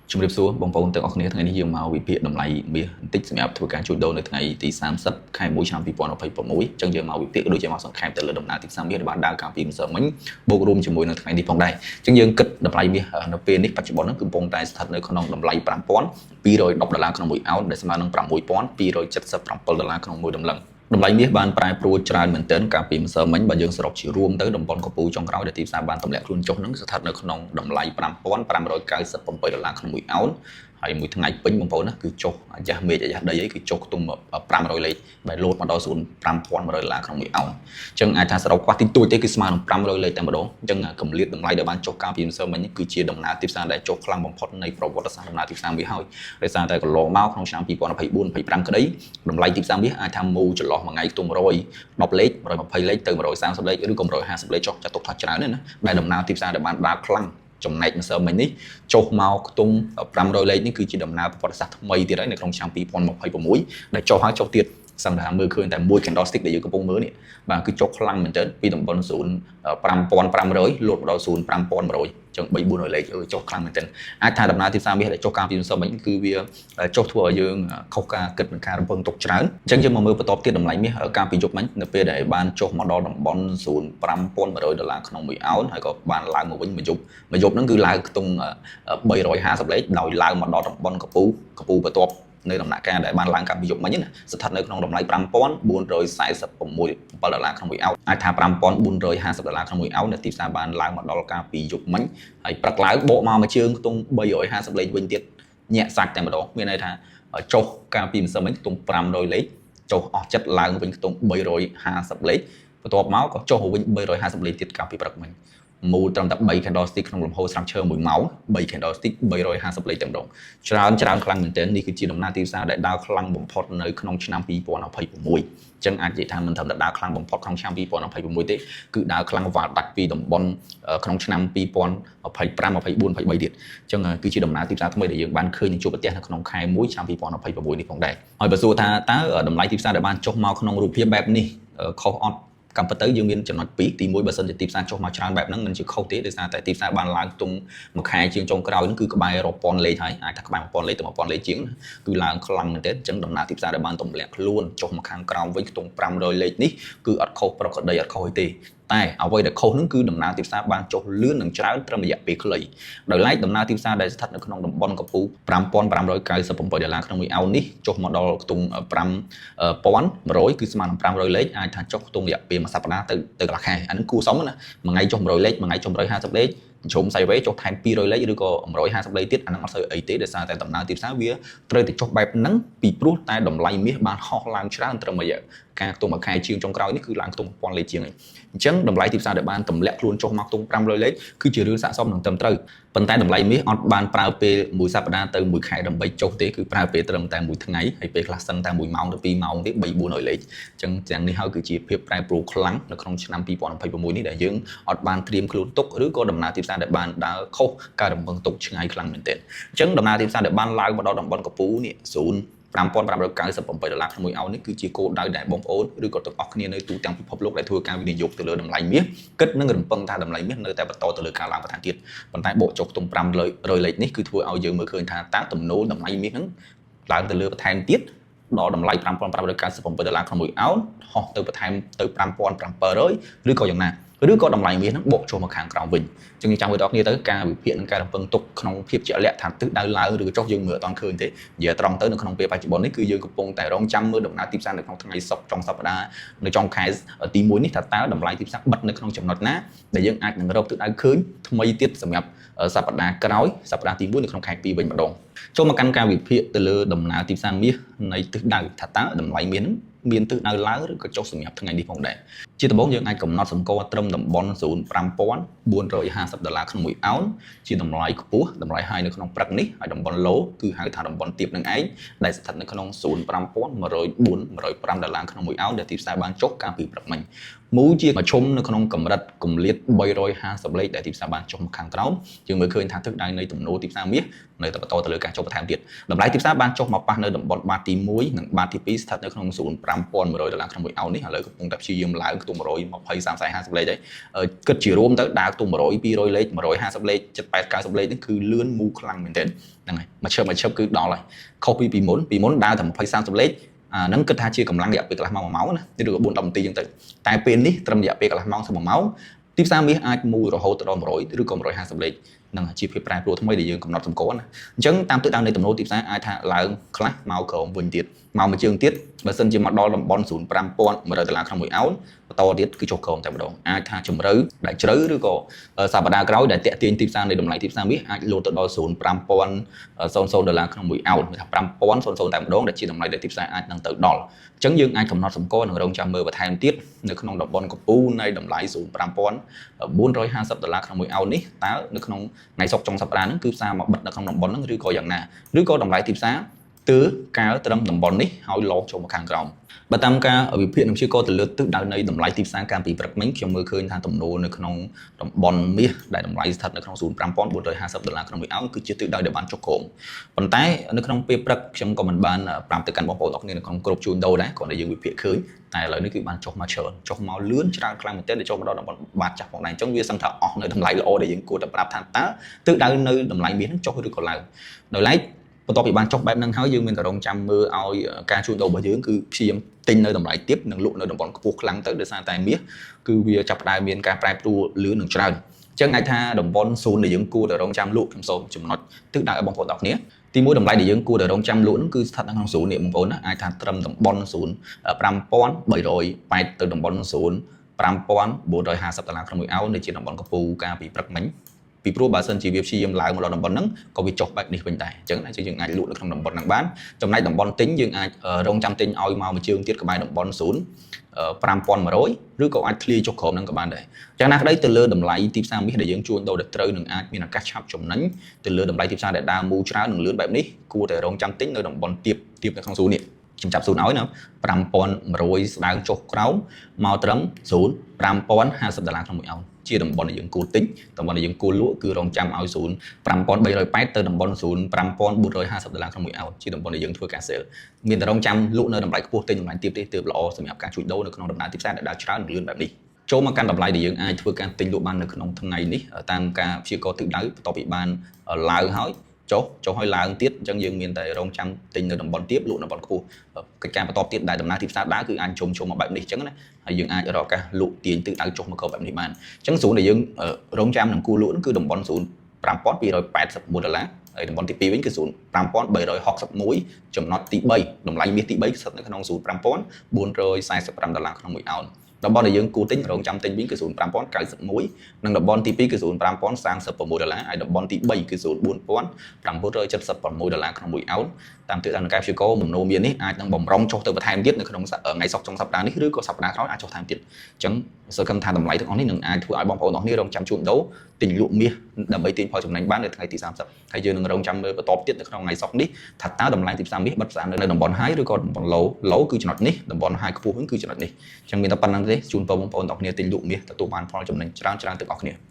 ជំរាបសួរបងប្អូនទាំងអស់គ្នាថ្ងៃនេះយើងមកវិភាគតម្លៃមាសបន្តិចសម្រាប់ធ្វើការជួញដូរនៅថ្ងៃទី30ខែ1ឆ្នាំ2026អញ្ចឹងយើងមកវិភាគក៏ដូចជាមកសង្ខេបទៅលើដំណើរទីផ្សារមាសដែលបានដើរកាលពីម្សិលមិញបូករួមជាមួយនៅថ្ងៃនេះផងដែរអញ្ចឹងយើងគិតតម្លៃមាសនៅពេលនេះបច្ចុប្បន្នហ្នឹងគឺកំពុងតែស្ថិតនៅក្នុងតម្លៃ5210ដុល្លារក្នុងមួយអោនដែលស្មើនឹង6277ដុល្លារក្នុងមួយតម្លឹងតម្លៃមាសបានប្រែប្រួលច្រើនមែនទែនកាលពីម្សិលមិញបើយើងសរុបជារួមទៅតំបន់កពូចុងក្រោយដែលទីផ្សារបានទម្លាក់ខ្លួនចុះហ្នឹងស្ថិតនៅក្នុងតម្លៃ5597ដុល្លារក្នុងមួយអោនហើយមួយថ្ងៃពេញបងប្អូនណាគឺចុះអាយ៉ាស់មេឃអាយ៉ាស់ដីអីគឺចុះខ្ទង់500លេខបែរលោតមកដល់05100ដុល្លារក្នុងមួយអោនអញ្ចឹងអាចថាសរុបខ្វះតិចតួចទេគឺស្មើនឹង500លេខតែម្ដងអញ្ចឹងកម្រិតតម្លៃដែលបានចុះកាលពីម្សិលមិញគឺជាដំណើរទីផ្សារដែលចុះខ្លាំងបំផុតនៃប្រវត្តិសាស្ត្រដំណើរទីផ្សារមាសហើយដោយសារតែកន្លងមកក្នុងឆ្នាំ2024 25ក្តីតម្លៃទីផ្សារមាសអាចថាមូចន្លោះមួយថ្ងៃខ្ទង់110លេខ120លេខទៅ130លេខឬក៏150លេខចុះចាត់ទុកថាច្រើនណាស់ណាដែលដំណើរទីផ្សារដែលបានដើរខ្លាំងចំណែកម្សិលមិញនេះចុះមកខ្ទង់500លេខនេះគឺជាដំណើរប្រវត្តិសាស្ត្រថ្មីទៀតហើយនៅក្នុងឆ្នាំ2026ដែលចុះហើយចុះទៀតសឹងថាមើលឃើញតែមួយ candlestick ដែលយើងកំពុងមើលនេះបាទគឺចុះខ្លាំងមែនទែនពីតំបន់0 5500លោតមកដល់0 5100ចឹង3 400លេខចុះខ្លាំងមែនទែនអាចថាដំណើរទីផ្សារមាសដែលចុះកាលពីម្សិលមិញគឺវាចុះធ្វើឲ្យយើងខុសការគិតនិងការរំពឹងទុកច្រើនអញ្ចឹងយើងមកមើលបន្តទៀតតម្លៃមាសកាលពីយប់មិញនៅពេលដែលបានចុះមកដល់តំបន់0 5100ដុល្លារក្នុងមួយអោនហើយក៏បានឡើងមកវិញមួយយប់មួយយប់ហ្នឹងគឺឡើងខ្ទង់350លេខដោយឡើងមកដល់តំបន់កពូកពូបន្ទាប់នៅដំណាក់កាលដែលបានឡើងកាលពីយប់មិញណាស្ថិតនៅក្នុងតម្លៃ5446 7ដុល្លារក្នុងមួយអោនអាចថា5450ដុល្លារក្នុងមួយអោនដែលទីផ្សារបានឡើងមកដល់កាលពីយប់មិញហើយព្រឹកឡើងបកមកមួយជើងខ្ទង់350លេខវិញទៀតញាក់សាច់តែម្ដងមានន័យថាចុះកាលពីម្សិលមិញខ្ទង់500លេខចុះអស់ចិត្តឡើងវិញខ្ទង់350លេខបន្ទាប់មកក៏ចុះវិញ350លេខទៀតកាលពីព្រឹកមិញមូលត្រឹមតែ3 candlestick ក្នុងលំហូរ structure 1ម៉ោង3 candlestick 350លេខតែម្ដងច្រើនច្រើនខ្លាំងមែនទែននេះគឺជាដំណើរទីផ្សារដែលដើរខ្លាំងបំផុតនៅក្នុងឆ្នាំ2026អញ្ចឹងអាចនិយាយថាមិនត្រឹមតែដើរខ្លាំងបំផុតក្នុងឆ្នាំ2026ទេគឺដើរខ្លាំងវ៉ាល់ដាច់ពីតំបន់ក្នុងឆ្នាំ2025 24 23ទៀតអញ្ចឹងគឺជាដំណើរទីផ្សារថ្មីដែលយើងបានឃើញនឹងជួបប្រទះនៅក្នុងខែ1ឆ្នាំ2026នេះផងដែរហើយបើសួរថាតើតម្លៃទីផ្សារដែលបានចុះមកក្នុងរូបភាពបែបនេះខុសអត់កម្មពិតទៅយើងមានចំណុច2ទី1បើសិនជាទីផ្សារចុះមកច្រើនបែបហ្នឹងមិនជាខុសទេដោយសារតែទីផ្សារបានឡើងខ្ទង់មួយខែជាងចុងក្រោយហ្នឹងគឺក្បែររាប់ពាន់លេខហើយអាចថាក្បែរ1000លេខទៅ1000លេខជាងគឺឡើងខ្លាំងមែនទែនអញ្ចឹងដំណើរទីផ្សារដែលបានទម្លាក់ខ្លួនចុះមកខាងក្រោមវិញខ្ទង់500លេខនេះគឺអត់ខុសប្រក្រតីអត់ខុសទេតែអ្វីដែលខុសនឹងគឺដំណើរទីផ្សារបានចុះលឿននិងច្រើនត្រឹមរយៈពេលខ្លីដោយឡែកដំណើរទីផ្សារដែលស្ថិតនៅក្នុងតំបន់កម្ពស់5597ដុល្លារក្នុងមួយអោននេះចុះមកដល់ខ្ទង់5100គឺស្មើនឹង500លេខអាចថាចុះខ្ទង់រយៈពេលមួយសប្តាហ៍ទៅទៅកន្លះខែអានឹងគួរសមណាមួយថ្ងៃចុះ100លេខមួយថ្ងៃចុះ150លេខជ្រុំសៃវេចុះថែម200លេខឬក៏150លេខទៀតអានឹងអត់សូវអីទេដោយសារតែដំណើរទីផ្សារវាត្រូវតែចុះបែបហ្នឹងពីព្រោះតែតម្លៃមាសបានហោះឡើងច្រើនត្រឹមរយៈការខ្ទង់មួយខែជាងចុងក្រោយនេះគឺឡើងខ្ទង់1000លេខជាងហើយអញ្ចឹងតម្លៃទីផ្សារដែលបានទម្លាក់ខ្លួនចុះមកខ្ទង់500លេខគឺជារឿងស័ក្តិសមនឹងត្រឹមត្រូវប៉ុន្តែតម្លៃមាសអត់បានប្រើពេលមួយសប្តាហ៍ទៅមួយខែដើម្បីចុះទេគឺប្រើពេលត្រឹមតែមួយថ្ងៃហើយពេលខ្លះសឹងតែ1ម៉ោងទៅ2ម៉ោងទេ3 400លេខអញ្ចឹងទាំងនេះហើយគឺជាភាពប្រែប្រួលខ្លាំងនៅក្នុងឆ្នាំ2026នេះដែលយើងអត់បានត្រៀមខ្លួនទុកឬក៏ដំណើរទីផ្សារដែលបានដើរខុសការរំពឹងទុកឆ្ងាយខ្លាំងមែនទែនអញ្ចឹងដំណើរទីផ្សារដែលបានឡើងមកដល់តំបន់កពូនេះ0 5597ដុល្លារក្នុងមួយអោននេះគឺជាគោលដៅដែលបងប្អូនឬក៏ទាំងអស់គ្នានៅទូទាំងពិភពលោកដែលធ្វើការវិនិយោគទៅលើតម្លៃមាសគិតនិងរំពឹងថាតម្លៃមាសនៅតែបន្តទៅលើការឡើងបន្ថែមទៀតប៉ុន្តែបូកចុះខ្ទង់500លេខនេះគឺធ្វើឲ្យយើងមើលឃើញថាតើទំនោរតម្លៃមាសហ្នឹងឡើងទៅលើបន្ថែមទៀតដល់តម្លៃ5597ដុល្លារក្នុងមួយអោនហោះទៅបន្ថែមទៅ5700ឬក៏យ៉ាងណាឬក៏តម្លៃមាសហ្នឹងបកចុះមកខាងក្រោមវិញអញ្ចឹងយើងចាំមើលដល់គ្នាទៅការវិភាគនិងការរំពឹងទុកក្នុងភាពជាក់លាក់ថាទិសដៅឡើងឬក៏ចុះយើងមើលអត់ទាន់ឃើញទេនិយាយត្រង់ទៅនៅក្នុងពេលបច្ចុប្បន្ននេះគឺយើងកំពុងតែរងចាំមើលដំណើរទីផ្សារនៅក្នុងថ្ងៃសុក្រចុងសប្តាហ៍នៅចុងខែទី1នេះថាតើតម្លៃទីផ្សារបិទនៅក្នុងចំណុចណាដែលយើងអាចនឹងរកទិសដៅឃើញថ្មីទៀតសម្រាប់សប្តាហ៍ក្រោយសប្តាហ៍ទី1នៅក្នុងខែ2វិញម្ដងចូលមកកាន់ការវិភាគទៅលើដំណើរទីផ្សារមាសនៃទិសដៅថាតើតម្លៃមាសហ្នឹងមានទិសដៅឡើងឬក៏ចុះសម្រាប់ថ្ងៃនេះផងដែរជាដំបូងយើងអាចកំណត់សម្គាល់ត្រឹមតំបន់0 5450ដុល្លារក្នុងមួយអោនជាតម្លៃខ្ពស់តម្លៃ high នៅក្នុងព្រឹកនេះហើយតំបន់ low គឺហៅថាតំបន់ទាបនឹងឯងដែលស្ថិតនៅក្នុង0 5104 105ដុល្លារក្នុងមួយអោនដែលទីផ្សារបានចុះកាលពីព្រឹកមិញមូលជាមធ្យមនៅក្នុងកម្រិតគម្លាត350លេខដែលទីផ្សារបានចុះមកខាងក្រោមយើងមើលឃើញថាទិសដៅនៃទំនោរទីផ្សារមាសនៅតែបន្តទៅលើការចុះបន្ថែមទៀតតម្លៃទីផ្សារបានចុះមកប៉ះនៅតំបន់បាតទី1និងបាតទី2ស្ថិតនៅក្នុង0 5100ដុល្លារក្នុងមួយអោននេះឥឡូវកំពុងតែព្យាយាមឡើងខ្ទង់120 30 40 50លេខហើយគិតជារួមទៅដើរខ្ទង់100 200លេខ150លេខ70 80 90លេខនេះគឺលឿនមូខ្លាំងមែនទែនហ្នឹងហើយមួយឈឹបមួយឈឹបគឺដល់ហើយខុសពីពីមុនពីមុនដើរតែ20 30លេខអាហ្នឹងគិតថាជាកម្លាំងរយៈពេលកន្លះម៉ោង1ម៉ោងណាឬក៏4 10នាទីចឹងទៅតែពេលនេះត្រឹមរយៈពេលកន្លះម៉ោងទៅ1ម៉ោងទីផ្សារមាសអាចមូលរហូតដល់100ឬក៏150លេខនឹងជាភាពប្រែប្រួលថ្មីដែលយើងកំណត់សម្គាល់ណាអញ្ចឹងតាមទិសដៅនៃទំនោរទីផ្សារអាចថាឡើងខ្លះមកក្រោមវិញទៀតមកមួយជើងទៀតបើសិនជាមកដល់តំបន់05100ដុល្លារក្នុងមួយអោនបន្តទៀតគឺចុះក្រោមតែម្ដងអាចថាជម្រៅដែលជ្រៅឬក៏សប្តាហ៍ក្រោយដែលតាក់ទាញទីផ្សារនៃតម្លៃទីផ្សារមាសអាចលោតទៅដល់05000ដុល្លារក្នុងមួយអោនថា5000តែម្ដងដែលជាតម្លៃដែលទីផ្សារអាចនឹងទៅដល់អញ្ចឹងយើងអាចកំណត់សម្គាល់និងរងចាំមើលបន្ថែមទៀតនៅក្នុងតំបន់កំពូលនៃតម្លៃ05450ដុល្លារក្នុងមួយអោននេះតើនៅក្នុងថ្ងៃសុក្រចុងសប្តាហ៍ហ្នឹងគឺផ្សារមកបិទនៅក្នុងតំបន់ហ្នឹងឬក៏យ៉ាងណាឬក៏តម្លៃទីផ្សារទើកើត្រឹមតំបន់នេះហើយឡចូលមកខាងក្រោមបើតាមការវិភាគនិងព្យាករណ៍ទៅលើទិសដៅនៃតម្លៃទីផ្សារកាលពីព្រឹកមិញខ្ញុំមើលឃើញថាទំនោរនៅក្នុងតំបន់មាសដែលតម្លៃស្ថិតនៅក្នុង05450ដុល្លារក្នុងមួយអោនគឺជាទិសដៅដែលបានចុះក្រោមប៉ុន្តែនៅក្នុងពេលព្រឹកខ្ញុំក៏មិនបានប្រាប់ទៅកាន់បងប្អូនអរគ្នានៅក្នុងក្រុមជួញដូរដែរគ្រាន់តែយើងវិភាគឃើញតែឥឡូវនេះគឺបានចុះមកច្រើនចុះមកលឿនច្រើនខ្លាំងមែនទែនដែលចុះមកដល់តំបន់បាតចាស់ផងដែរអញ្ចឹងវាសឹងថាអស់នៅតម្លៃល្អដែលយើងគួរតែប្រាប់ថាតើទិសដៅនៅតម្លៃមាសហ្នឹងចុះឬក៏ឡើងដោយឡែកបន្ទាប់ពីបានចុះបែបហ្នឹងហើយយើងមានតែរងចាំមើលឲ្យការជួញដូររបស់យើងគឺព្យាយាមទិញនៅតម្លៃទាបនិងលក់នៅតំបន់ខ្ពស់ខ្លាំងទៅដោយសារតែមាសគឺវាចាប់ផ្ដើមមានការប្រែប្រួលលឿននិងច្រើនអញ្ចឹងអាចថាតំបន់0ដែលយើងគួរតែរងចាំលក់ខ្ញុំសូមចំណុចទិសដៅឲ្យបងប្អូនទាំងគ្នាទីមួយតម្លៃដែលយើងគួរតែរងចាំលក់ហ្នឹងគឺស្ថិតនៅក្នុង0នេះបងប្អូនណាអាចថាត្រឹមតំបន់0 5380ទៅតំបន់0 5450ដុល្លារក្នុងមួយអោនដែលជាតំបន់កពូកាលពីព្រឹកមិញពីព្រោះបើសិនជាវាព្យាយាមឡើងមកដល់តំបន់ហ្នឹងក៏វាចុះបែបនេះវិញដែរអញ្ចឹងណាយើងអាចលក់នៅក្នុងតំបន់ហ្នឹងបានចំណែកតំបន់ទិញយើងអាចរងចាំទិញឲ្យមកមួយជើងទៀតក្បែរតំបន់0 5100ឬក៏អាចធ្លាយចុះក្រោមហ្នឹងក៏បានដែរយ៉ាងណាក្តីទៅលើតម្លៃទីផ្សារមាសដែលយើងជួញដូរដែលត្រូវនឹងអាចមានឱកាសឆាប់ចំណេញទៅលើតម្លៃទីផ្សារដែលដើរមូលច្រើននិងលឿនបែបនេះគួរតែរងចាំទិញនៅតំបន់ទាបទាបនៅក្នុង0នេះខ្ញុំចាប់0ឲ្យណា5100ស្ដើងចុះក្រោមមកត្រឹម0 5050ដុល្លារក្នុងមួយអោនជាតំបន់ដែលយើងគួរទិញតំបន់ដែលយើងគួរលក់គឺរងចាំឲ្យ0 5380ទៅតំបន់0 5450ដុល្លារក្នុងមួយអោនជាតំបន់ដែលយើងធ្វើការ sell មានតែរងចាំលក់នៅតម្លៃខ្ពស់ទិញតម្លៃទាបទេទើបល្អសម្រាប់ការជួញដូរនៅក្នុងដំណើរទីផ្សារដែលដើរច្រើននិងលឿនបែបនេះចូលមកកាន់តម្លៃដែលយើងអាចធ្វើការទិញលក់បាននៅក្នុងថ្ងៃនេះតាមការព្យាករណ៍ទិសដៅបន្ទាប់ពីបានឡើងហើយចុះចុះហើយឡើងទៀតអញ្ចឹងយើងមានតែរងចាំទិញនៅតំបន់ទាបលក់តំបន់ខ្ពស់កិច្ចការបន្តទៀតដែលដំណើរទីផ្សារដើរគឺអាចជុំជុំមកបែបនេះអញ្ចឹងណាហើយយើងអាចរកឱកាសលក់ទាញទិសដៅចុះមកក្រោមបែបនេះបានអញ្ចឹង zone ដែលយើងរងចាំនឹងគួរលក់គឺតំបន់0 5281ដុល្លារហើយតំបន់ទី2វិញគឺ0 5361ចំណុចទី3តម្លៃមាសទី3ស្ថិតនៅក្នុង0 5445ដុល្លារក្នុងមួយអោនតំបន់ដែលយើងគួរទិញរងចាំទិញវិញគឺ0 5091និងតំបន់ទី2គឺ0 5036ដុល្លារហើយតំបន់ទី3គឺ0 4976ដុល្លារក្នុងមួយអោនតាមទិសដៅនៃការព្យាករណ៍មនោមាននេះអាចនឹងបំរុងចុះទៅបន្ថែមទៀតនៅក្នុងថ្ងៃសុក្រចុងសប្តាហ៍នេះឬក៏សប្តាហ៍ក្រោយអាចចុះថែមទៀតអញ្ចឹងសង្ឃឹមថាតម្លៃទាំងអស់នេះនឹងអាចធ្វើឲ្យបងប្អូនទាំងអស់គ្នារងចាំជួញដូរទិញលក់មាសដើម្បីទាញផលចំណេញបាននៅថ្ងៃទី30ហើយយើងនឹងរងចាំមើលបន្តទៀតនៅក្នុងថ្ងៃសុក្រនេះថាតើតម្លៃទីផ្សារមាសបិទផ្សារនៅតំបន់ high ឬក៏តំបន់ low low គឺចំណុចនេះតំបន់ high ខ្ពស់វិញគឺចំណុចនេះអញ្ចឹងមានតែប៉ុណ្្នឹងទេជូនពរបងប្អូនទាំងអស់គ្នាទិញលក់មាសទទួលបានផលចំណេញច្រើនច្រើនទាំងអស់គ្នា។